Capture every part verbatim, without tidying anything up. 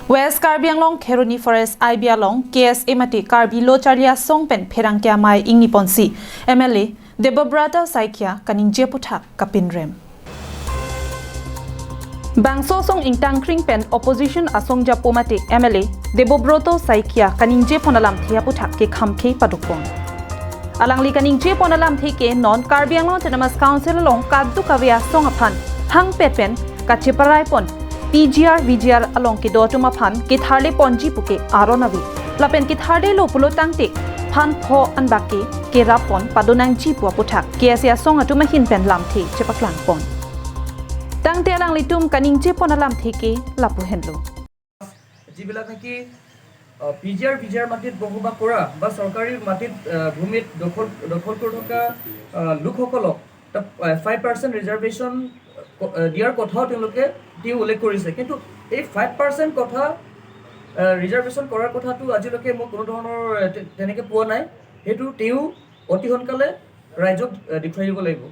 West Karbi Anglong Kheroni Forest I B along K S A mate Karbi Lo Charli Asong pen pherangke amei ingni ponsi M L A Debobroto Saikia kaningje aphuthak kapinrem. Bangso asong ingtangkring pen opposition asong japo mate M L A Debobroto Saikia kaningje pon alamthe aphuthak ke khamkhe paduk pon. Alangli kaningje pon alamthe ke non Karbi Anglong Autonomous Council along kadokave asong aphan hangpet pen kacheparai pon P G R V G R along kedo atum aphan ketharle ponji pu ke aron ave. Lapen ketharlelo pulo tangte phan pho anbak ke kerap pon pado nangji pu aphuthak K S A asong atum ahin pen lamthe chepaklang pon. Tangte alanglitum kaningje pon alamthe ke lapu henlo. যিবিলাক নেকি P G R V জি আৰ মাটিত বসবাস কৰা বা চৰকাৰী মাটিত আহ, ভূমিত দখল দখল কৰি থকা আহ, লোকসকলক ফাইভ পাৰ্চেণ্ট ৰিজাৰ্ভেশ্যন দিয়াৰ কথাও তেওঁলোকে তেওঁ উল্লেখ কৰিছে। কিন্তু এই ফাইভ পাৰ্চেণ্ট কথা ৰিজাৰ্ভেশ্যন কৰাৰ কথাটো আজিলৈকে মই কোনো ধৰণৰ আহ, তে- তেনেকে পোৱা নাই। সেইটো তেওঁ অতি সোনকালে ৰাইজক আহ, দেখুৱাই দিব লাগিব।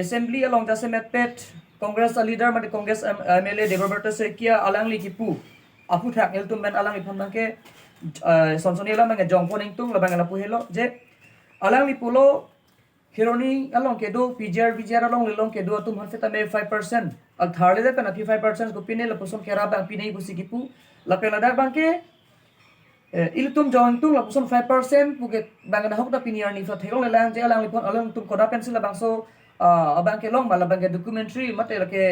Assembly along jasemetpet Congress a leader mate Congress M- M L A Debobroto Saikia alangli kipu aphuthak nelitum pen alangliphan abangke uh, sonsoni alam abangke jongpon ingtung labang lapu helo je alangli pulo Kheroni along kedo P G R V G R along lelong kedo atum aphan setame five percent al tharle de pen aphi five percent ko pine lapuson kera abang pine pusi kipu lapen ladak abangke eh, ilitum jong ingtung lapuson five percent puke bang na hok da pini arni pha theklong lelang je alangliphan alangtum koda pensi labangso ah, abangke long ma labangke documentary mate lake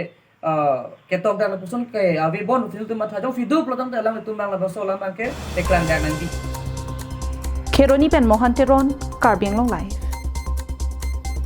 ah, ketok da lapuson ke ave bon ilitum matha jong video pulo tangte alanglitum bang labangso alam abangke eklang da nangji. Kheroni pen Mohan Teron, Karbi Anglong Live.